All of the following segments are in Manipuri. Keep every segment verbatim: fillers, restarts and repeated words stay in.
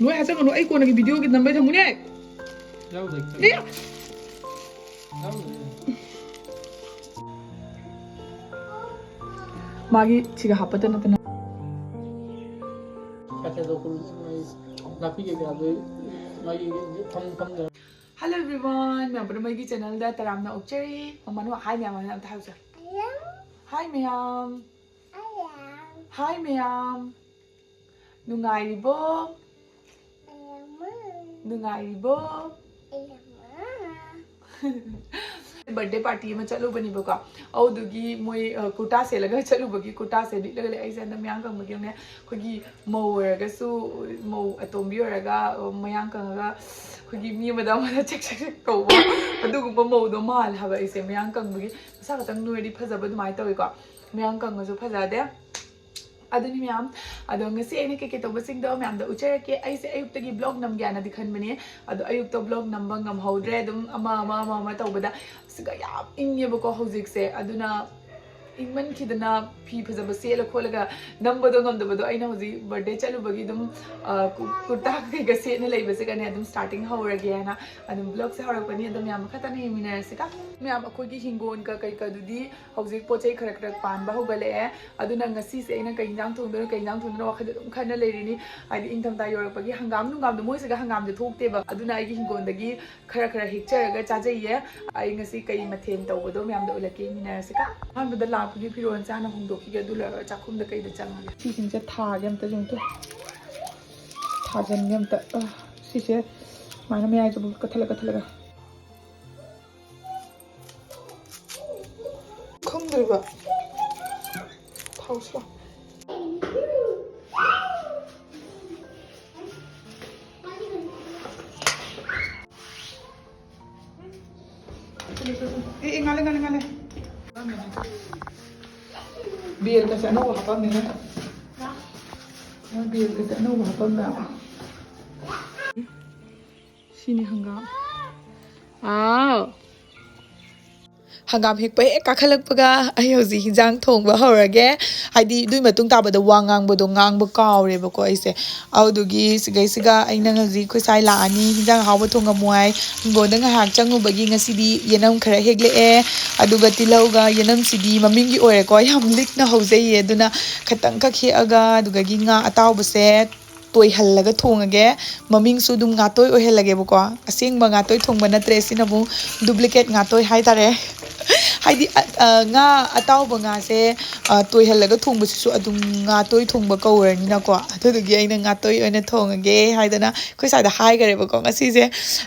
ꯂꯣꯏ ꯍꯥꯏꯖꯒꯅꯨ, ꯑꯩ ꯀꯣꯟꯅꯒꯤ ꯚꯤꯗꯤꯑꯣꯒꯤ ꯅꯝꯕꯩ ꯊꯝꯃꯨꯅꯦ꯫ ꯌꯥꯎꯗꯦ꯫ ꯑꯦ! ꯌꯥꯎꯗꯦ꯫ ꯃꯥꯒꯤ ꯁꯤꯒ ꯍꯥꯞꯄꯗ ꯅꯠꯇꯅ꯫ ꯀꯩꯊꯦꯜꯗ ꯈꯨꯜ-, ꯃꯣꯏ ꯅꯥꯄꯤ ꯀꯩꯀꯥꯗꯣ ꯃꯥꯒꯤ ꯐꯝ-, ꯐꯝꯗꯅ꯫ Hello everyone, ꯃꯌꯥꯝ ꯄꯨꯝꯅꯃꯛ ꯑꯩꯒꯤ ꯆꯦꯅꯦꯜꯗ ꯇꯔꯥꯝꯅ ꯑꯣꯛꯆꯔꯤ꯫ ꯃꯃꯥ ꯅꯨ ꯍꯥꯏ ꯃꯌꯥꯝ ꯑꯃ ꯑꯝꯇ ꯍꯥꯏꯔꯨꯁꯦ꯫ ꯍꯥꯏ ꯃꯌꯥꯝ꯫ ꯍꯥꯏ ꯃꯌꯥꯝ꯫ ꯅꯨꯡꯉꯥꯏꯔꯤꯕꯣ? ꯅꯨꯡꯉꯥꯏꯔꯤꯕꯣ? Birthday party ꯑꯃ ꯆꯠꯂꯨꯕꯅꯦꯕꯀꯣ꯫ ꯑꯗꯨꯗꯨꯒꯤ ꯃꯣꯏ, ꯑ, ꯀꯨꯔꯇꯥ ꯁꯦꯠꯂꯒ ꯆꯠꯂꯨꯕꯒꯤ ꯀꯨꯔꯇꯥꯁꯦ ꯂꯤꯠꯂꯒ ꯂꯩ꯫ ꯑꯩꯁꯦ ꯍꯟꯗꯛ ꯃꯌꯥꯡ ꯀꯪꯕꯒꯤ ꯑꯃꯅꯦ, ꯑꯩꯈꯣꯏꯒꯤ ꯃꯧ ꯑꯣꯏꯔꯒꯁꯨ, ꯃꯧ ꯑꯇꯣꯝꯕꯤ ꯑꯣꯏꯔꯒ, ꯑ, ꯃꯌꯥꯡ ꯀꯪꯉꯒ ꯑꯩꯈꯣꯏꯒꯤ ꯃꯤ ꯑꯃꯗ ꯑꯃꯗ ꯆꯦꯛ ꯆꯦꯛ ꯆꯦꯛ ꯇꯧꯕ ꯑꯗꯨꯒꯨꯝꯕ ꯃꯧꯗꯣ ꯃꯥꯜꯂꯦ ꯍꯥꯏꯕ ꯑꯩꯁꯦ꯫ ꯃꯌꯥꯡ ꯀꯪꯕꯒꯤ ꯃꯁꯥ ꯈꯛꯇꯪ ꯅꯣꯏꯔꯗꯤ ꯐꯖꯕ ꯑꯗꯨꯃꯥꯏꯅ ꯇꯧꯋꯤꯀꯣ꯫ ꯃꯌꯥꯡ ꯀꯪꯉꯁꯨ ꯐꯖꯗꯦ꯫ ꯑꯗꯨꯅꯤ ꯃꯌꯥꯝ꯫ ꯑꯗꯣ ꯉꯁꯤ ꯑꯩꯅ ꯀꯩꯀꯩ ꯇꯧꯕꯁꯤꯡꯗꯣ ꯃꯌꯥꯝꯗ ꯎꯠꯆꯔꯛꯀꯦ꯫ ꯑꯩꯁꯦ ꯑꯌꯨꯛꯇꯒꯤ vlog ꯅꯝꯒꯦꯅꯗꯤ ꯈꯟꯕꯅꯦ꯫ ꯑꯗꯣ ꯑꯌꯨꯛꯇ vlog ꯅꯝꯕ ꯉꯝꯍꯧꯗ꯭ꯔꯦ꯫ ꯑꯗꯨꯝ ꯑꯃ ꯑꯃ ꯑꯃ ꯑꯃ ꯇꯧꯕꯗ ꯁꯤꯒ ꯌꯥꯝ ꯏꯪꯉꯦꯕꯀꯣ ꯍꯧꯖꯤꯛꯁꯦ꯫ ꯑꯗꯨꯅ ꯏꯪꯃꯟꯈꯤꯗꯅ ꯐꯤ ꯐꯖꯕ ꯁꯦꯠꯂ ꯈꯣꯠꯂꯒ ꯅꯝꯕꯗꯣ ꯉꯝꯗꯕꯗꯣ ꯑꯩꯅ ꯍꯧꯖꯤꯛ birthday ꯆꯠꯂꯨꯕꯒꯤ ꯑꯗꯨꯝ, ꯑ, ꯀꯨ-, ꯀꯨꯔꯇꯥ ꯀꯩꯀꯩꯒ ꯁꯦꯠꯅ ꯂꯩꯕꯁꯤꯒꯅꯦ ꯑꯗꯨꯝ starting ꯍꯧꯔꯒꯦꯅ ꯑꯗꯨꯝ vlogꯁꯦ ꯍꯧꯔꯛꯄꯅꯤ꯫ ꯑꯗꯣ ꯃꯌꯥꯝ ꯃꯈꯥ ꯇꯥꯅ ꯌꯦꯡꯃꯤꯟꯅꯔꯁꯤꯀ꯫ ꯃꯌꯥꯝ ꯑꯩꯈꯣꯏꯒꯤ ꯍꯤꯡꯒꯣꯜꯒ ꯀꯩꯀꯥꯗꯨꯗꯤ ꯍꯧꯖꯤꯛ ꯄꯣꯠ ꯆꯩ ꯈꯔ ꯈꯔ ꯄꯥꯟꯕ ꯍꯧꯒꯠꯂꯛꯑꯦ꯫ ꯑꯗꯨꯅ ꯉꯁꯤꯁꯦ ꯑꯩꯅ ꯀꯩ ꯏꯟꯖꯥꯡ ꯊꯣꯡꯗꯣꯏꯅꯣ, ꯀꯩ ꯏꯟꯖꯥꯡ ꯊꯣꯡꯗꯣꯏꯅꯣ ꯋꯥꯈꯜꯗ ꯑꯗꯨꯝ ꯈꯟꯅ ꯂꯩꯔꯤꯅꯤ꯫ ꯍꯥꯏꯗꯤ ꯏꯪꯊꯝꯊꯥ ꯌꯧꯔꯛꯄꯒꯤ ꯍꯪꯒꯥꯝ ꯅꯨꯡꯒꯥꯝꯗꯣ ꯃꯣꯏꯁꯤꯒ ꯍꯪꯒꯥꯝꯁꯦ ꯊꯣꯛꯇꯦꯕ꯫ ꯑꯗꯨꯅ ꯑꯩꯒꯤ ꯍꯤꯡꯒꯣꯜꯗꯒꯤ ꯈꯔ ꯈꯔ ꯍꯦꯛꯆꯔꯒ ꯆꯥꯖꯩꯌꯦ꯫ ꯑꯩ ꯉꯁꯤ ꯀꯩ ꯃꯊꯦꯜ ꯇꯧꯕꯗꯣ ꯃꯌꯥꯝꯗ ꯎꯠꯂꯛꯀꯦ, ꯌꯦꯡꯃꯤꯟꯅꯔꯁꯤꯀ꯫ ꯑꯍꯥꯟꯕꯗ ꯂꯥꯛꯄꯒꯤ ꯐꯤꯔꯣꯜꯁꯦ ꯍꯥꯟꯅ ꯍꯣꯡꯗꯣꯛꯈꯤꯒꯦ, ꯑꯗꯨ ꯂꯣꯏꯔꯒ ꯆꯥꯛꯈꯨꯝꯗ ꯀꯩꯗ ꯆꯪꯉꯒꯦ꯫ ꯁꯤꯁꯤꯡꯁꯦ ꯊꯥꯒꯦ ꯑꯝꯇ ꯌꯦꯡꯉꯨ꯫ ꯊꯥꯖꯟꯒꯦ ꯑꯝꯇ꯫ ꯑ, ꯁꯤꯁꯦ ꯁꯨꯃꯥꯏꯅ ꯃꯌꯥꯏꯁꯦ ꯀꯠꯊꯠꯂ ꯀꯠꯊꯠꯂꯒ꯫ ꯈꯪꯗ꯭ꯔꯤꯕ꯫ ꯊꯥꯎꯁꯤꯔꯣ? ꯑꯦ, ꯑꯦ, ꯉꯥꯜꯂꯦ, ꯉꯥꯜꯂꯦ, ꯉꯥꯜꯂꯦ꯫ ꯕꯦꯜꯒꯁꯦ ꯑꯅꯧꯕ ꯍꯥꯞꯄꯝꯃꯦ꯫ ꯃꯣꯏ ꯕꯦꯜꯒꯁꯦ ꯑꯅꯧꯕ ꯍꯥꯞꯄꯝꯃꯦ꯫ ꯁꯤꯅꯤ ꯍꯪꯒꯥꯝ꯫ ꯑꯥꯎ꯫ ꯍꯪꯒꯥꯝ ꯍꯦꯛꯄ ꯍꯦꯛ ꯀꯥꯈꯠꯂꯛꯄꯒ ꯑꯩ ꯍꯧꯖꯤꯛ ꯍꯤꯟꯖꯥꯡ ꯊꯣꯡꯕ ꯍꯧꯔꯒꯦ꯫ ꯍꯥꯏꯗꯤ ꯑꯗꯨꯏ ꯃꯇꯨꯡ ꯇꯥꯕꯗ ꯋꯥ ꯉꯥꯡꯕꯗꯣ ꯉꯥꯡꯕ ꯀꯥꯎꯔꯦꯕꯀꯣ ꯑꯩꯁꯦ꯫ ꯑꯗꯨꯗꯨꯒꯤ ꯁꯤꯒꯩꯁꯤꯒ ꯑꯩꯅ ꯍꯧꯖꯤꯛ ꯑꯩꯈꯣꯏ ꯁ꯭ꯋꯥꯏ ꯂꯥꯛꯑꯅꯤ, ꯍꯤꯟꯖꯥꯡ ꯑꯍꯥꯎꯕ ꯊꯣꯡꯉꯝꯃꯣ ꯍꯥꯏ꯫ ꯍꯤꯡꯒꯣꯜꯗ ꯉꯥꯏꯍꯥꯛ ꯆꯪꯉꯨꯕꯒꯤ ꯉꯁꯤꯗꯤ ꯌꯦꯅꯝ ꯈꯔ ꯍꯦꯛꯂꯛꯑꯦ꯫ ꯑꯗꯨꯒ ꯇꯤꯜꯍꯧꯒ ꯌꯦꯅꯝꯁꯤꯗꯤ ꯃꯃꯤꯡꯒꯤ ꯑꯣꯏꯔꯦꯀꯣ, ꯌꯥꯝ ꯂꯤꯛꯅ ꯍꯧꯖꯩꯌꯦ꯫ ꯑꯗꯨꯅ ꯈꯇꯪꯈꯛ ꯍꯦꯛꯑꯒ ꯑꯗꯨꯗꯒꯤ ꯉꯥ ꯑꯇꯥꯎꯕꯁꯦ ꯇꯣꯏꯍꯜꯂꯒ ꯊꯣꯡꯉꯒꯦ꯫ ꯃꯃꯤꯡꯁꯨ ꯑꯗꯨꯝ ꯉꯥꯇꯣꯏ ꯑꯣꯏꯍꯜꯂꯒꯦꯕꯀꯣ꯫ ꯑꯁꯦꯡꯕ ꯉꯥꯇꯣꯏ ꯊꯣꯡꯕ ꯅꯠꯇ꯭ꯔꯦ, ꯁꯤꯅꯕꯨ duplicate ꯉꯥꯇꯣꯏ ꯍꯥꯏꯇꯥꯔꯦ꯫ ꯍꯥꯏꯗꯤ, ꯑ, ꯑ, ꯉꯥ ꯑꯇꯥꯎꯕ ꯉꯥꯁꯦ, ꯑ, ꯇꯣꯏꯍꯜꯂꯒ ꯊꯣꯡꯕꯁꯤꯁꯨ ꯑꯗꯨꯝ ꯉꯥꯇꯣꯏ ꯊꯣꯡꯕ ꯀꯧꯔꯅꯤꯅꯀꯣ꯫ ꯑꯗꯨꯗꯨꯒꯤ ꯑꯩꯅ ꯉꯥꯇꯣꯏ ꯑꯣꯏꯅ ꯊꯣꯡꯉꯒꯦ ꯍꯥꯏꯗꯅ ꯑꯩꯈꯣꯏ ꯁ꯭ꯋꯥꯏꯗ ꯍꯥꯏꯈꯔꯦꯕꯀꯣ ꯉꯁꯤꯁꯦ꯫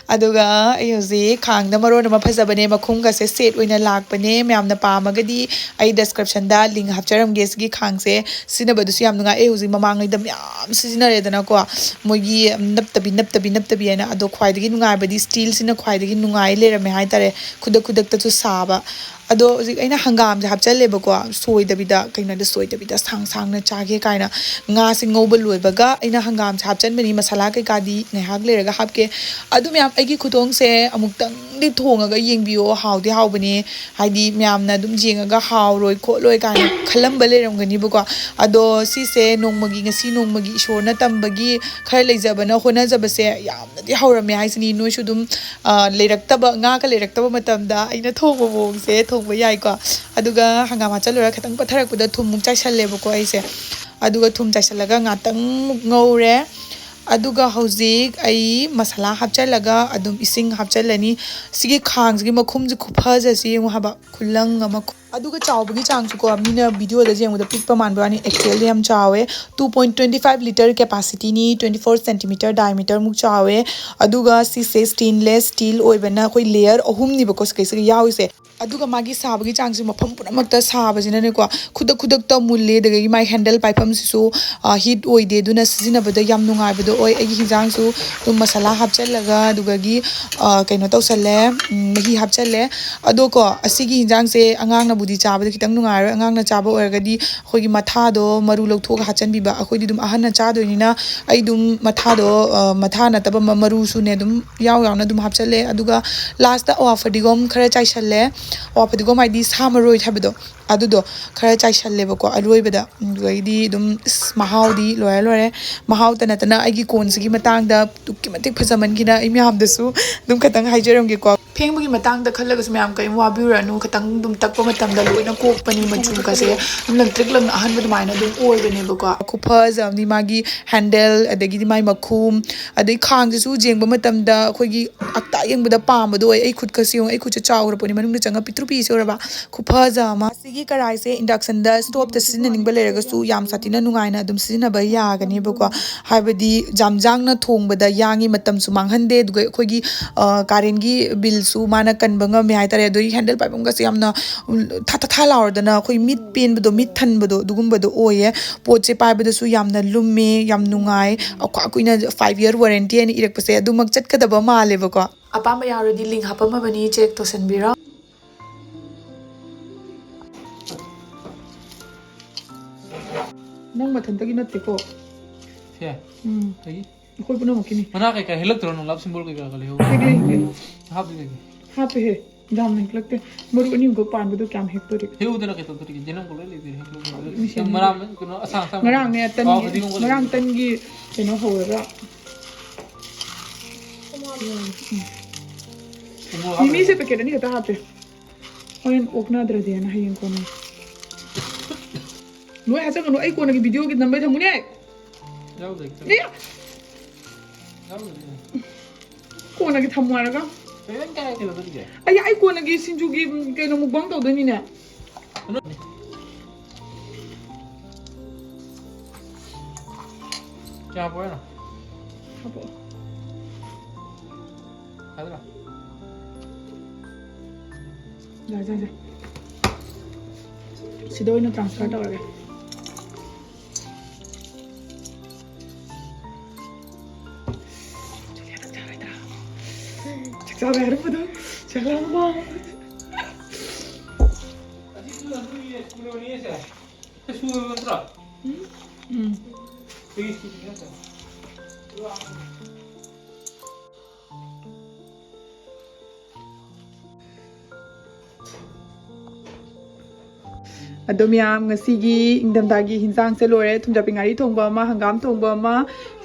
ꯑꯗꯨꯒ ꯑꯩ ꯍꯧꯖꯤꯛ ꯈꯥꯡꯗ ꯃꯔꯣꯟ ꯑꯃ ꯐꯖꯕꯅꯦ, ꯃꯈꯨꯝꯒꯁꯦ set ꯑꯣꯏꯅ ꯂꯥꯛꯄꯅꯦ꯫ ꯃꯌꯥꯝꯅ ꯄꯥꯝꯃꯒꯗꯤ ꯑꯩ descriptionꯗ link ꯍꯥꯞꯆꯔꯝꯒꯦ ꯁꯤꯒꯤ ꯈꯥꯡꯁꯦ꯫ ꯁꯤꯖꯤꯟꯅꯕꯗꯨꯁꯨ ꯌꯥꯝ ꯅꯨꯡꯉꯥꯏ꯫ ꯑꯩ ꯍꯧꯖꯤꯛ ꯃꯃꯥꯡꯉꯩꯗ ꯃꯌꯥꯝ ꯁꯤꯖꯤꯟꯅꯔꯦꯗꯅꯀꯣ, ꯃꯣꯏꯒꯤ ꯅꯞꯇꯕꯤ, ꯅꯞꯇꯕꯤ, ꯅꯞꯇꯕꯤ ꯍꯥꯏꯅ꯫ ꯑꯗꯣ ꯈ꯭ꯋꯥꯏꯗꯒꯤ ꯅꯨꯡꯉꯥꯏꯕꯗꯤ steelꯁꯤꯅ ꯈ꯭ꯋꯥꯏꯗꯒꯤ ꯅꯨꯡꯉꯥꯏ ꯂꯩꯔꯝꯃꯦ ꯍꯥꯏꯇꯥꯔꯦ, ꯈꯨꯗꯛ ꯈꯨꯗꯛꯇꯁꯨ ꯁꯥꯕ꯫ ꯑꯗꯣ ꯍꯧꯖꯤꯛ ꯑꯩꯅ ꯍꯪꯒꯥꯝꯁꯦ ꯍꯥꯞꯆꯜꯂꯦꯕꯀꯣ, ꯁꯣꯏꯗꯕꯤꯗ, ꯀꯩꯅꯣꯗ ꯁꯣꯏꯗꯕꯤꯗ ꯁꯥꯡ ꯁꯥꯡꯅ ꯆꯥꯒꯦ ꯀꯥꯏꯅ꯫ ꯉꯥꯁꯦ ꯉꯧꯕ ꯂꯣꯏꯕꯒ ꯑꯩꯅ ꯍꯪꯒꯥꯝꯁꯦ ꯍꯥꯞꯆꯟꯕꯅꯤ, ꯃꯁꯥꯂꯥ ꯀꯩꯀꯥꯗꯤ ꯉꯥꯏꯍꯥꯛ ꯂꯩꯔꯒ ꯍꯥꯞꯀꯦ꯫ ꯑꯗꯨ ꯃꯌꯥꯝ, ꯑꯩꯒꯤ ꯈꯨꯊꯣꯡꯁꯦ ꯑꯃꯨꯛꯇꯪꯗꯤ ꯊꯣꯡꯉꯒ ꯌꯦꯡꯕꯤꯌꯣ, ꯍꯥꯎꯗꯤ ꯍꯥꯎꯕꯅꯦ꯫ ꯍꯥꯏꯗꯤ ꯃꯌꯥꯝꯅ ꯑꯗꯨꯝ ꯌꯦꯡꯉꯒ ꯍꯥꯎꯔꯣꯏ ꯈꯣꯠꯂꯣꯏ ꯀꯥꯏꯅ ꯈꯜꯂꯝꯕ ꯂꯩꯔꯝꯒꯅꯤꯕꯀꯣ꯫ ꯑꯗꯣ ꯁꯤꯁꯦ ꯅꯣꯡꯃꯒꯤ, ꯉꯁꯤ ꯅꯣꯡꯃꯒꯤ ꯏꯁꯣꯔꯅ ꯇꯝꯕꯒꯤ ꯈꯔ ꯂꯩꯖꯕꯅ ꯍꯣꯠꯅꯖꯕꯁꯦ ꯌꯥꯝꯅꯗꯤ ꯍꯧꯔꯝꯃꯦ ꯍꯥꯏꯁꯤꯅꯤ꯫ ꯅꯣꯏꯁꯨ ꯑꯗꯨꯝ, ꯑ, ꯂꯩꯔꯛꯇꯕ, ꯉꯥꯒ ꯂꯩꯔꯛꯇꯕ ꯃꯇꯝꯗ ꯑꯩꯅ ꯊꯣꯡꯕ ꯃꯑꯣꯡꯁꯦ ꯊꯣꯡꯕ ꯌꯥꯏꯀꯣ꯫ ꯑꯗꯨꯒ ꯍꯪꯒꯥꯝ ꯍꯥꯞꯆꯜꯂꯨꯔ ꯈꯤꯇꯪ ꯄꯠꯊꯔꯛꯄꯗ ꯊꯨꯝꯃꯨꯛ ꯆꯥꯏꯁꯜꯂꯦꯕꯀꯣ ꯑꯩꯁꯦ꯫ ꯑꯗꯨꯒ ꯊꯨꯝ ꯆꯥꯏꯁꯜꯂꯒ ꯉꯥꯛꯇꯪꯃꯨꯛ ꯉꯧꯔꯦ꯫ ꯑꯗꯨꯒ ꯍꯧꯖꯤꯛ ꯑꯩ ꯃꯁꯥꯂꯥ ꯍꯥꯞꯆꯜꯂꯒ ꯑꯗꯨꯝ ꯏꯁꯤꯡ ꯍꯥꯞꯆꯜꯂꯅꯤ꯫ ꯁꯤꯒꯤ ꯈꯥꯡꯁꯤꯒꯤ ꯃꯈꯨꯝꯁꯦ ꯈꯨꯐꯖꯁꯤ ꯌꯦꯡꯉꯨ ꯍꯥꯏꯕ, ꯈꯨꯂꯪ ꯑꯃ꯫ ꯑꯗꯨꯒ ꯆꯥꯎꯕꯒꯤ ꯆꯥꯡꯁꯨꯀꯣ, ꯃꯤꯅ videoꯗ ꯌꯦꯡꯕꯗ ꯄꯤꯛꯄ ꯃꯥꯟꯕ ꯋꯥꯅꯤ, actualꯗꯤ ꯌꯥꯝ ꯆꯥꯎꯋꯦ꯫ Two point twenty five litre capacityꯅꯤ, twenty four centimetre diameterꯃꯨꯛ ꯆꯥꯎꯋꯦ꯫ ꯑꯗꯨꯒ ꯁꯤꯁꯦ stainless steel ꯑꯣꯏꯕꯅ ꯑꯩꯈꯣꯏ layer ꯑꯍꯨꯝꯅꯤꯕꯀꯣ ꯁꯤꯒꯩꯁꯤꯒ ꯌꯥꯎꯔꯤꯁꯦ꯫ ꯑꯗꯨꯒ ꯃꯥꯒꯤ ꯁꯥꯕꯒꯤ ꯆꯥꯡꯁꯦ ꯃꯐꯝ ꯄꯨꯝꯅꯃꯛꯇ ꯁꯥꯕꯁꯤꯅꯅꯦꯀꯣ, ꯈꯨꯗꯛ ꯈꯨꯗꯛꯇ ꯃꯨꯜꯂꯦ꯫ ꯑꯗꯒꯤ ꯃꯥꯏ handle ꯄꯥꯏꯐꯝꯁꯤꯁꯨ, ꯑ, heat ꯑꯣꯏꯗꯦ, ꯑꯗꯨꯅ ꯁꯤꯖꯤꯟꯅꯕꯗ ꯌꯥꯝ ꯅꯨꯡꯉꯥꯏꯕꯗꯣ ꯑꯣꯏ꯫ ꯑꯩꯒꯤ ꯍꯤꯟꯖꯥꯡꯁꯨ ꯑꯗꯨꯝ ꯃꯁꯥꯂꯥ ꯍꯥꯞꯆꯜꯂꯒ, ꯑꯗꯨꯗꯒꯤ, ꯑ, ꯀꯩꯅꯣ ꯇꯧꯁꯜꯂꯦ, ꯎꯝ, ꯃꯍꯤ ꯍꯥꯞꯆꯜꯂꯦ꯫ ꯑꯗꯣ ꯀꯣ, ꯑꯁꯤꯒꯤ ꯍꯤꯟꯖꯥꯡꯁꯦ ꯑꯉꯥꯡꯅꯕꯨ ꯗꯤ ꯆꯥꯕꯗ ꯈꯤꯇꯪ ꯅꯨꯡꯉꯥꯏꯔꯣꯏ꯫ ꯑꯉꯥꯡꯅ ꯆꯥꯕ ꯑꯣꯏꯔꯒꯗꯤ ꯑꯩꯈꯣꯏꯒꯤ ꯃꯊꯥꯗꯣ ꯃꯔꯨ ꯂꯧꯊꯣꯛꯑꯒ ꯍꯥꯞꯆꯤꯟꯕꯤꯕ꯫ ꯑꯩꯈꯣꯏꯗꯤ ꯑꯗꯨꯝ ꯑꯍꯟꯅ ꯆꯥꯗꯣꯏꯅꯤꯅ ꯑꯩ ꯑꯗꯨꯝ ꯃꯊꯥꯗꯣ, ꯑ, ꯃꯊꯥ ꯅꯠꯇꯕ ꯃ-, ꯃꯔꯨꯁꯨꯅꯦ ꯑꯗꯨꯝ ꯌꯥꯎ ꯌꯥꯎꯅ ꯑꯗꯨꯝ ꯍꯥꯞꯆꯜꯂꯦ꯫ ꯑꯗꯨꯒ ꯂꯥꯁꯇ ꯑꯋꯥ ꯐꯗꯤꯒꯣꯝ ꯈꯔ ꯆꯥꯏꯁꯜꯂꯦ꯫ ꯑꯋꯥ ꯐꯗꯤꯒꯣꯝ ꯍꯥꯏꯗꯤ ꯁꯥ ꯃꯔꯣꯏ ꯍꯥꯏꯕꯗꯣ, ꯑꯗꯨꯗꯣ ꯈꯔ ꯆꯥꯏꯁꯜꯂꯦꯕꯀꯣ ꯑꯔꯣꯏꯕꯗ꯫ ꯑꯗꯨꯗꯒꯤꯗꯤ ꯑꯗꯨꯝ, ꯑꯁ, ꯃꯍꯥꯎꯗꯤ ꯂꯣꯏꯔꯦ ꯂꯣꯏꯔꯦ꯫ ꯃꯍꯥꯎꯇ ꯅꯠꯇꯅ ꯑꯩꯒꯤ ꯀꯣꯟꯁꯤꯒꯤ ꯃꯇꯥꯡꯗ ꯑꯗꯨꯛꯀꯤ ꯃꯇꯤꯛ ꯐꯖꯃꯟꯈꯤꯅ ꯑꯩ ꯃꯌꯥꯝꯗꯁꯨ ꯑꯗꯨꯝ ꯈꯇꯪ ꯍꯥꯏꯖꯔꯝꯒꯦꯀꯣ꯫ ꯐꯦꯡꯕꯒꯤ ꯃꯇꯥꯡꯗ ꯈꯜꯂꯒꯁꯨ ꯃꯌꯥꯝ ꯀꯔꯤꯝ ꯋꯥꯕꯤꯔꯨꯔꯅꯨ꯫ ꯈꯤꯇꯪ ꯑꯗꯨꯝ ꯇꯛꯄ ꯃꯇꯝꯗ ꯂꯣꯏꯅ ꯀꯣꯛꯄꯅꯤ, ꯃꯆꯨꯒꯁꯦ ꯑꯗꯨꯝ ꯂꯪꯇ꯭ꯔꯤꯛ ꯂꯪꯅ ꯑꯍꯟꯕ ꯑꯗꯨꯃꯥꯏꯅ ꯑꯗꯨꯝ ꯑꯣꯏꯕꯅꯦꯕꯀꯣ꯫ ꯈꯨꯐꯖ ꯑꯃꯅꯤ꯫ ꯃꯥꯒꯤ ꯍꯦꯟꯗꯜ, ꯑꯗꯒꯤꯗꯤ ꯃꯥꯒꯤ ꯃꯈꯨꯝ, ꯑꯗꯩ ꯈꯥꯡꯁꯤꯁꯨ ꯌꯦꯡꯕ ꯃꯇꯝꯗ ꯑꯩꯈꯣꯏꯒꯤ ꯑꯛꯇ ꯌꯦꯡꯕꯗ ꯄꯥꯝꯕꯗꯣ ꯑꯣꯏ꯫ ꯑꯩ ꯈꯨꯠꯀꯁꯦ ꯌꯦꯡꯉꯣ, ꯑꯩ ꯈꯨꯠꯁꯦ ꯆꯥꯎꯔ ꯄꯣꯠꯅꯤ, ꯃꯅꯨꯡꯗ ꯆꯪꯉ ꯄꯤꯛꯇ꯭ꯔꯨ ꯄꯤꯛꯏꯁꯦ ꯎꯔꯕ? ꯈꯨꯐꯖ ꯑꯃ꯫ ꯁꯤꯒꯤ ꯀꯔꯥꯏꯁꯦ ꯏꯟꯗꯛꯁꯟꯗ ꯁ꯭ꯇꯣꯞꯇ ꯁꯤꯖꯤꯟꯅꯅꯤꯡꯕ ꯂꯩꯔꯒꯁꯨ ꯌꯥꯝ ꯁꯥꯊꯤꯅ ꯅꯨꯡꯉꯥꯏꯅ ꯑꯗꯨꯝ ꯁꯤꯖꯤꯟꯅꯕ ꯌꯥꯒꯅꯦꯕꯀꯣ꯫ ꯍꯥꯏꯕꯗꯤ ꯌꯥꯝ ꯌꯥꯡꯅ ꯊꯣꯡꯕꯗ ꯌꯥꯡꯉꯤ, ꯃꯇꯝꯁꯨ ꯃꯥꯡꯍꯟꯗꯦ, ꯑꯗꯨꯒ ꯑꯩꯈꯣꯏꯒꯤ, ꯑ, ꯀꯥꯔꯦꯟꯒꯤ ꯕꯤꯜꯁꯨ ꯃꯥꯅ ꯀꯟꯕ ꯉꯝꯃꯦ ꯍꯥꯏꯇꯥꯔꯦ꯫ ꯑꯗꯨꯒꯤ ꯍꯦꯟꯗꯜ ꯄꯥꯏꯐꯝꯒꯁꯦ ꯌꯥꯝꯅ, ꯎꯝ, ꯊꯥ ꯊꯥ ꯊꯥ ꯂꯥꯎꯔꯗꯅ ꯑꯩꯈꯣꯏ ꯃꯤꯠ ꯄꯦꯟꯕꯗꯣ, ꯃꯤꯠ ꯊꯟꯕꯗꯣ ꯑꯗꯨꯒꯨꯝꯕꯗꯣ ꯑꯣꯏꯌꯦ꯫ ꯄꯣꯠꯁꯦ ꯄꯥꯏꯕꯗꯁꯨ ꯌꯥꯝꯅ ꯂꯨꯝꯃꯦ, ꯌꯥꯝ ꯅꯨꯡꯉꯥꯏ꯫ ꯑ, ꯀ꯭ꯋꯥ ꯀꯨꯏꯅ five year warranty ꯍꯥꯏꯅ ꯏꯔꯛꯄꯁꯦ ꯑꯗꯨꯃꯛ ꯆꯠꯀꯗꯕ ꯃꯥꯜꯂꯦꯕꯀꯣ꯫ ꯑꯄꯥꯝꯕ ꯌꯥꯎꯔꯗꯤ ꯂꯤꯡ ꯍꯥꯞꯄꯝꯃꯕꯅꯤ, ꯆꯦꯛ ꯇꯧꯁꯟꯕꯤꯔꯣ꯫ ꯅꯪ ꯃꯊꯟꯇꯒꯤ ꯅꯠꯇꯦꯀꯣ? ꯁꯦ? ꯎꯝ꯫ ꯑꯩꯒꯤ? ꯑꯩꯈꯣꯏ ꯄꯨꯝꯅꯃꯛꯀꯤꯅꯤ꯫ ꯃꯅꯥ ꯀꯩꯀꯥ ꯍꯦꯛꯂꯛꯇ꯭ꯔꯣ ꯅꯪ? ꯂꯞ ꯁꯤꯝꯕꯣꯜ ꯀꯩꯀꯥꯒ ꯂꯩꯍꯧ-, ꯍꯦꯛꯂꯛꯑꯦ, ꯍꯦꯛꯂꯛꯑꯦ꯫ ꯍꯥꯞꯇꯦ ꯀꯩꯒꯤ? ꯍꯥꯞꯄꯦꯍꯦ꯫ ꯌꯥꯝꯅ ꯍꯦꯛꯂꯛꯇꯦ꯫ ꯃꯔꯨ ꯑꯅꯤ ꯑꯍꯨꯝꯈꯛ ꯄꯥꯟꯕꯗꯣ ꯀꯌꯥꯝ ꯍꯦꯛꯇꯣꯔꯤꯒꯦ? ꯍꯦꯛꯎꯗꯅ ꯀꯩꯗꯧꯗꯣꯔꯤꯒꯦ? ꯌꯦꯅꯝ ꯀꯣꯂꯣꯏ ꯂꯩꯇꯦ, ꯍꯦꯛꯂꯛꯑꯣ꯫ ꯃꯤꯁꯦ ꯅꯪ ꯃꯔꯥ ꯑꯃ ꯀꯩꯅꯣ ꯑꯁꯥꯡ ꯑꯁꯥꯡꯕ ꯉꯔꯥꯡꯅꯦ ꯇꯟꯒꯤ, ꯄꯥꯎ ꯐꯗꯤꯒꯣꯝꯒ ꯉꯔꯥꯡ ꯂꯩꯇꯦ꯫ ꯇꯟꯒꯤ ꯀꯩꯅꯣ ꯍꯧꯔꯒ꯫ ꯎꯝ꯫ ꯎꯃꯣꯔꯣꯛ ꯍꯥꯞꯄ ꯃꯤꯃꯤꯁꯦ ꯂꯩꯇꯦ꯫ ꯄꯦꯀꯦꯠ ꯑꯅꯤ ꯈꯛꯇ ꯍꯥꯞꯄꯦ꯫ ꯍꯣꯔꯦꯟ ꯑꯣꯛꯅꯗ꯭ꯔꯗꯤꯅ ꯍꯌꯦꯡ ꯀꯣꯟꯅ꯫ ꯂꯣꯏ ꯍꯥꯞꯆꯟꯒꯅꯨ, ꯑꯩ ꯀꯣꯟꯅꯒꯤ ꯚꯤꯗꯤꯑꯣꯒꯤ ꯅꯝꯕꯩ ꯊꯝꯃꯨꯅꯦ꯫ ꯌꯥꯎꯗꯦ, ꯈꯤꯇꯪ꯫ ꯑꯦ! ꯌꯥꯎꯗꯦ꯫ ꯀꯣꯟꯅꯒꯤ ꯊꯝꯃꯨ ꯍꯥꯏꯔꯒ꯫ ꯀꯩꯅꯣ ꯀꯥꯏ ꯀꯩꯅꯣ ꯇꯧꯔꯤꯁꯦ? ꯑꯩ, ꯑꯩ ꯀꯣꯟꯅꯒꯤ ꯁꯤꯡꯖꯨꯒꯤ, ꯎꯝ, ꯀꯩꯅꯣ mukbang ꯇꯧꯗꯣꯏꯅꯤꯅꯦ꯫ ꯀꯌꯥ ꯍꯥꯞꯄꯣ ꯍꯥꯏꯅꯣ? ꯍꯥꯞꯄꯛꯑꯣ꯫ ꯊꯥꯖꯤꯜꯂꯣ꯫ ꯌꯥꯔꯦ, ꯌꯥꯔꯦ, ꯌꯥꯔꯦ꯫ ꯁꯤꯗ ꯑꯣꯏꯅ transfer ꯇꯧꯔꯒꯦ꯫ ꯆꯥꯛ ꯆꯥꯕ ꯌꯥꯔꯝꯕꯗꯣ꯫ ꯆꯥꯛ ꯂꯥꯝꯕ꯫ ꯎꯝ꯫ ꯑꯗꯣ ꯃꯌꯥꯝ, ꯉꯁꯤꯒꯤ ꯏꯪꯊꯝꯊꯥꯒꯤ ꯍꯤꯟꯖꯥꯡꯁꯦ ꯂꯣꯏꯔꯦ꯫ ꯊꯨꯝꯖꯥꯛꯄꯤ ꯉꯥꯔꯤ ꯊꯣꯡꯕ ꯑꯃ, ꯍꯪꯒꯥꯝ ꯊꯣꯡꯕ ꯑꯃ,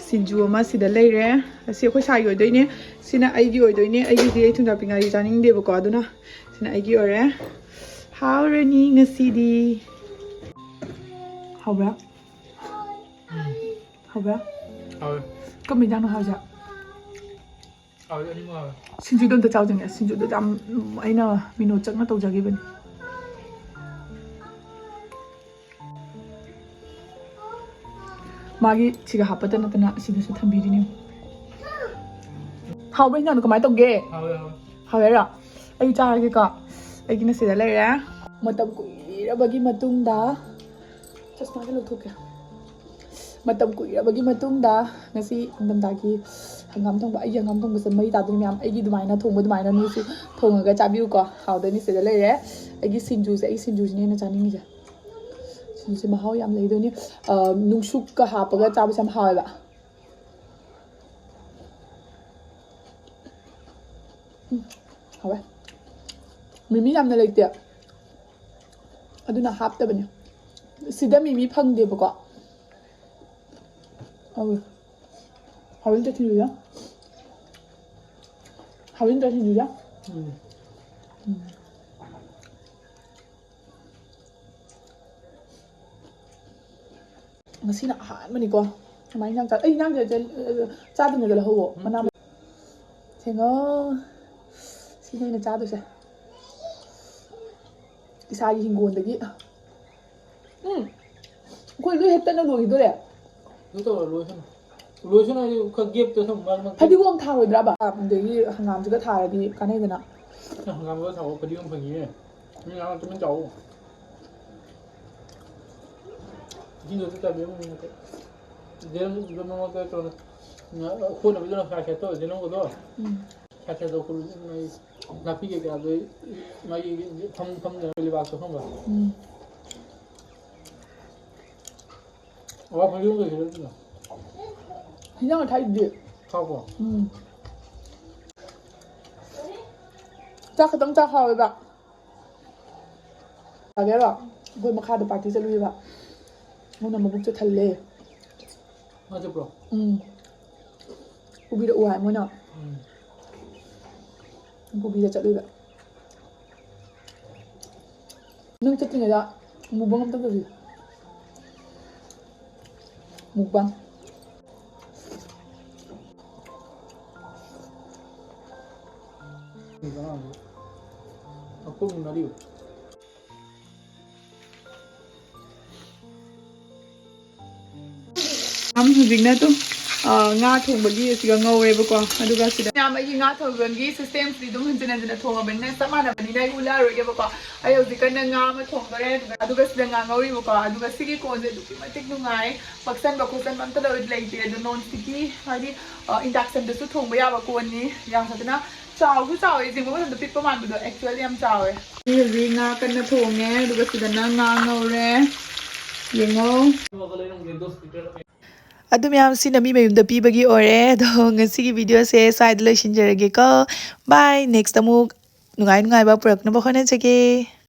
ꯁꯤꯡꯖꯨ ꯑꯃ ꯁꯤꯗ ꯂꯩꯔꯦ꯫ ꯑꯁꯤ ꯑꯩꯈꯣꯏ ꯁꯥꯏꯒꯤ ꯑꯣꯏꯗꯣꯏꯅꯦ꯫ ꯁꯤꯅ ꯑꯩꯒꯤ ꯑꯣꯏꯗꯣꯏꯅꯦ꯫ ꯑꯩꯒꯤꯗꯤ ꯑꯩ ꯊꯨꯝꯖꯥꯛꯄꯤ ꯉꯥꯔꯤ ꯆꯥꯅꯤꯡꯗꯦꯕꯀꯣ, ꯑꯗꯨꯅ ꯁꯤꯅ ꯑꯩꯒꯤ ꯑꯣꯏꯔꯦ꯫ ꯍꯥꯎꯔꯅꯤ ꯉꯁꯤꯗꯤ꯫ ꯍꯥꯎꯕ꯭ꯔꯥ? ꯍꯥꯎꯕ꯭ꯔꯥ? ꯍꯥꯎꯋꯦ꯫ ꯀꯔꯝꯕ ꯏꯟꯖꯥꯡꯅꯣ ꯍꯥꯎꯔꯤꯁꯦ? ꯍꯥꯎꯋꯦ, ꯑꯅꯤꯃꯛ ꯍꯥꯎꯋꯦ꯫ ꯁꯤꯡꯖꯨꯗꯣ ꯑꯝꯇ ꯆꯥꯎꯗꯣꯏꯅꯦ꯫ ꯁꯤꯡꯖꯨꯗꯣ ꯌꯥꯝ, ꯎꯝ, ꯑꯩꯅ ꯃꯤꯅꯣ ꯆꯪꯅ ꯇꯧꯖꯈꯤꯕꯅꯤ꯫ ꯃꯥꯒꯤ ꯁꯤꯒ ꯍꯥꯞꯄꯗ ꯅꯠꯇꯅ ꯑꯁꯤꯗꯁꯨ ꯊꯝꯕꯤꯔꯤꯅꯦ꯫ ꯍꯥꯎꯕ꯭ꯔꯥ ꯏꯟꯖꯥꯡꯗꯣ? ꯀꯃꯥꯏꯅ ꯇꯧꯒꯦ? ꯍꯥꯎꯋꯦ, ꯍꯥꯎꯋꯦ꯫ ꯍꯥꯎꯋꯦꯔꯣ? ꯑꯩ ꯆꯥꯔꯒꯦꯀꯣ꯫ ꯑꯩꯒꯤꯅ ꯁꯤꯗ ꯂꯩꯔꯦ꯫ ꯃꯇꯝ ꯀꯨꯏꯔꯕꯒꯤ ꯃꯇꯨꯡꯗ, ꯆꯁꯃꯥꯁꯦ ꯂꯧꯊꯣꯛꯀꯦ꯫ ꯃꯇꯝ ꯀꯨꯏꯔꯕꯒꯤ ꯃꯇꯨꯡꯗ ꯉꯁꯤ ꯏꯪꯊꯝꯊꯥꯒꯤ ꯍꯪꯒꯥꯝ ꯊꯣꯡꯕ꯫ ꯑꯩꯒꯤ ꯍꯪꯒꯥꯝ ꯊꯣꯡꯕꯁꯦ ꯃꯩ ꯇꯥꯗꯣꯏꯅꯦ ꯃꯌꯥꯝ꯫ ꯑꯩꯒꯤ ꯑꯗꯨꯃꯥꯏꯅ ꯊꯣꯡꯕ ꯑꯗꯨꯃꯥꯏꯅ ꯅꯣꯏꯁꯨ ꯊꯣꯡꯉꯒ ꯆꯥꯕꯤꯌꯨꯀꯣ꯫ ꯍꯥꯎꯗꯣꯏꯅꯤ꯫ ꯁꯤꯗ ꯂꯩꯔꯦ ꯑꯩꯒꯤ ꯁꯤꯡꯖꯨꯁꯦ꯫ ꯑꯩꯒꯤ ꯁꯤꯡꯖꯨꯁꯤꯅꯦ ꯑꯩꯅ ꯆꯥꯅꯤꯡꯉꯤꯁꯦ꯫ ꯁꯤꯡꯖꯨꯁꯦ ꯃꯍꯥꯎ ꯌꯥꯝ ꯂꯩꯗꯣꯏꯅꯤ꯫ ꯑ, ꯅꯨꯡꯁꯨꯛꯀ ꯍꯥꯞꯄꯒ ꯆꯥꯕꯁꯦ ꯌꯥꯝ ꯍꯥꯎꯋꯦꯕ꯫ ꯎꯝ, ꯍꯥꯎꯋꯦ꯫ ꯃꯤꯃꯤ ꯌꯥꯝꯅ ꯂꯩꯇꯦ, ꯑꯗꯨꯅ ꯍꯥꯞꯇꯕꯅꯦ꯫ ꯁꯤꯗ ꯃꯤꯃꯤ ꯐꯪꯗꯦꯕꯀꯣ꯫ ꯑꯧ꯫ ꯍꯥꯎꯋꯤꯟꯇ ꯁꯤꯡꯖꯨꯁꯦ꯫ ꯍꯥꯎꯋꯤꯟꯇ ꯁꯤꯡꯖꯨꯁꯦ꯫ ꯎꯝ꯫ ꯎꯝ꯫ ꯉꯁꯤꯅ ꯑꯍꯥꯟꯕꯅꯤꯀꯣ꯫ ꯀꯃꯥꯏꯅ ꯏꯟꯖꯥꯡ ꯆꯥ-, ꯑꯩ ꯏꯟꯖꯥꯡꯁꯦ ꯆꯦ-, ꯆꯥꯗ꯭ꯔꯤꯉꯩꯗ ꯂꯧꯍꯧꯋꯣ꯫ ꯎꯝ꯫ ꯃꯅꯥ ꯃ-, ꯁꯦꯡꯉꯣ꯫ ꯁꯤꯅꯦ ꯑꯩꯅ ꯆꯥꯗꯣꯏꯁꯦ꯫ ꯏꯁꯥꯒꯤ ꯍꯤꯡꯒꯣꯜꯗꯒꯤ꯫ ꯎꯝ꯫ ꯑꯩꯈꯣꯏ ꯂꯣꯏ ꯍꯦꯛꯇꯅ ꯂꯣꯏꯈꯤꯗꯣꯔꯦ꯫ ꯑꯗꯨ ꯇꯧꯔ ꯂꯣꯏꯁꯅꯨ꯫ ꯂꯣꯏꯁꯅꯨ ꯍꯥꯏꯗꯤ ꯈꯔ gap ꯇ ꯁꯨꯝ ꯃꯔꯛ ꯃꯔꯛꯇ꯫ ꯐꯗꯤꯒꯣꯝ ꯊꯥꯔꯣꯏꯗ꯭ꯔꯕ? ꯑꯗꯒꯤ ꯍꯪꯒꯥꯝꯁꯤꯒ ꯊꯥꯔꯗꯤ ꯀꯥꯟꯅꯩꯗꯅ꯫ ꯍꯪꯒꯥꯝꯒ ꯊꯥꯎ ꯐꯗꯤꯒꯣꯝ ꯐꯪꯉꯤꯅꯦ꯫ ꯃꯤ ꯉꯔꯥꯡ ꯇꯨꯃꯤꯟ ꯆꯥꯎ꯫ ꯏꯁꯤꯡꯗꯣ ꯆꯥꯕꯤꯔꯝꯃꯣ ꯅꯠꯇꯦ꯫ ꯌꯦꯔꯨꯝ ꯃꯔꯛꯇ ꯇꯧꯔ, ꯍꯣꯠꯅꯕꯤꯗꯨꯅ ꯈꯔ ꯈꯔ ꯇꯧꯔ ꯌꯦꯔꯨꯝꯒꯗꯣ꯫ ꯎꯝ꯫ ꯈꯔ ꯈꯔ ꯇꯧ ꯈꯨꯜꯂꯨ, ꯃꯥꯒꯤ ꯅꯥꯄꯤ ꯀꯩꯀꯥꯗꯣ, ꯃꯥꯒꯤ ꯐꯝ-, ꯐꯝꯗꯅꯕ ꯂꯩꯕꯥꯛꯇꯣ ꯈꯪꯕ꯭ꯔꯥ? ꯎꯝ꯫ ꯑꯋꯥ ꯐꯗꯤꯒꯣꯝ ꯂꯩꯁꯤꯜꯂꯣ ꯑꯗꯨꯅ꯫ ꯍꯤꯟꯖꯥꯡ ꯊꯥꯛꯏꯗꯤ꯫ ꯊꯥꯛꯄ꯭ꯔꯣ? ꯎꯝ꯫ ꯆꯥꯛ ꯈꯛꯇꯪ ꯆꯥ ꯍꯥꯎꯋꯦꯕ꯫ ꯌꯥꯒꯦꯔꯣ? ꯑꯩꯈꯣꯏ ꯃꯈꯥꯗ ꯄꯥꯔꯇꯤ ꯆꯠꯂꯨꯏꯕ꯫ ꯃꯣꯏꯅ ꯃꯕꯨꯛꯁꯦ ꯊꯜꯂꯦ꯫ ꯃꯥ ꯆꯠꯄ꯭ꯔꯣ? ꯎꯝ꯫ ꯄꯨꯕꯤꯔꯛꯎ ꯍꯥꯏ ꯃꯣꯏꯅ꯫ ꯎꯝ꯫ ꯄꯨꯕꯤꯔ ꯆꯠꯂꯨꯏꯕ꯫ ꯅꯪ ꯆꯠꯇ꯭ꯔꯤꯉꯩꯗ ꯃꯨꯛꯕꯥꯡ ꯑꯝꯇ ꯇꯧꯁꯤ꯫ ꯃꯨꯛꯕꯥꯡ꯫ ꯑꯄꯨꯝ ꯃꯔꯤ꯫ ꯍꯧꯖꯤꯛꯅ ꯑꯗꯨꯝ, ꯑ, ꯉꯥ ꯊꯣꯡꯕꯒꯤ ꯑꯁꯤꯒ ꯉꯧꯔꯦꯕꯀꯣ꯫ ꯑꯗꯨꯒ ꯁꯤꯗ ꯃꯌꯥꯝ ꯑꯩꯒꯤ ꯉꯥ ꯊꯣꯡꯕꯒꯤ systemꯁꯤꯗꯤ ꯑꯗꯨꯝ ꯍꯟꯖꯤꯟ ꯍꯟꯖꯤꯟꯅ ꯊꯣꯡꯉꯕꯅꯤꯅ ꯆꯞ ꯃꯥꯟꯅꯕꯅꯤꯅ ꯑꯩ ꯎꯠꯂꯛꯑꯔꯣꯏꯒꯦꯕꯀꯣ꯫ ꯑꯩ ꯍꯧꯖꯤꯛ ꯀꯟꯅ ꯉꯥ ꯑꯃ ꯊꯣꯡꯗꯣꯔꯦ, ꯑꯗꯨꯒ, ꯑꯗꯨꯒ ꯁꯤꯗ ꯉꯥ ꯉꯧꯔꯤꯕꯀꯣ꯫ ꯑꯗꯨꯒ ꯁꯤꯒꯤ ꯀꯣꯟꯁꯦ ꯑꯗꯨꯛꯀꯤ ꯃꯇꯤꯛ ꯅꯨꯡꯉꯥꯏ, ꯄꯛꯁꯟꯕ ꯈꯣꯠꯆꯟꯕ ꯑꯝꯇ ꯂꯣꯏ ꯂꯩꯇꯦ꯫ ꯑꯗꯣ non stickꯀꯤ, ꯍꯥꯏꯗꯤ, ꯑ, inductionꯗꯁꯨ ꯊꯣꯡꯕ ꯌꯥꯕ ꯀꯣꯟꯅꯤ꯫ ꯌꯥꯝ ꯐꯖꯅ ꯆꯥꯎꯁꯨ ꯆꯥꯎꯋꯦ, ꯌꯦꯡꯕ ꯃꯇꯝꯗ ꯄꯤꯛꯄ ꯃꯥꯟꯕꯗꯣ actually ꯌꯥꯝ ꯆꯥꯎꯋꯦ꯫ ꯑꯩ ꯍꯧꯖꯤꯛ ꯉꯥ ꯀꯟꯅ ꯊꯣꯡꯉꯦ, ꯑꯗꯨꯒ ꯁꯤꯗꯅ ꯉꯥ ꯉꯧꯔꯦ꯫ ꯌꯦꯡꯉꯣ꯫ ꯑꯗꯨ ꯃꯌꯥꯝꯁꯤꯅ ꯃꯤ ꯃꯌꯨꯝꯗ ꯄꯤꯕꯒꯤ ꯑꯣꯏꯔꯦ꯫ ꯑꯗꯣ ꯉꯁꯤꯒꯤ videoꯁꯦ ꯁ꯭ꯋꯥꯏꯗ ꯂꯣꯏꯁꯤꯟꯖꯔꯒꯦꯀꯣ꯫ Bye, next ꯑꯃꯨꯛ ꯅꯨꯡꯉꯥꯏ ꯅꯨꯡꯉꯥꯏꯕ ꯄꯨꯔꯛꯅꯕ ꯍꯣꯠꯅꯖꯒꯦ꯫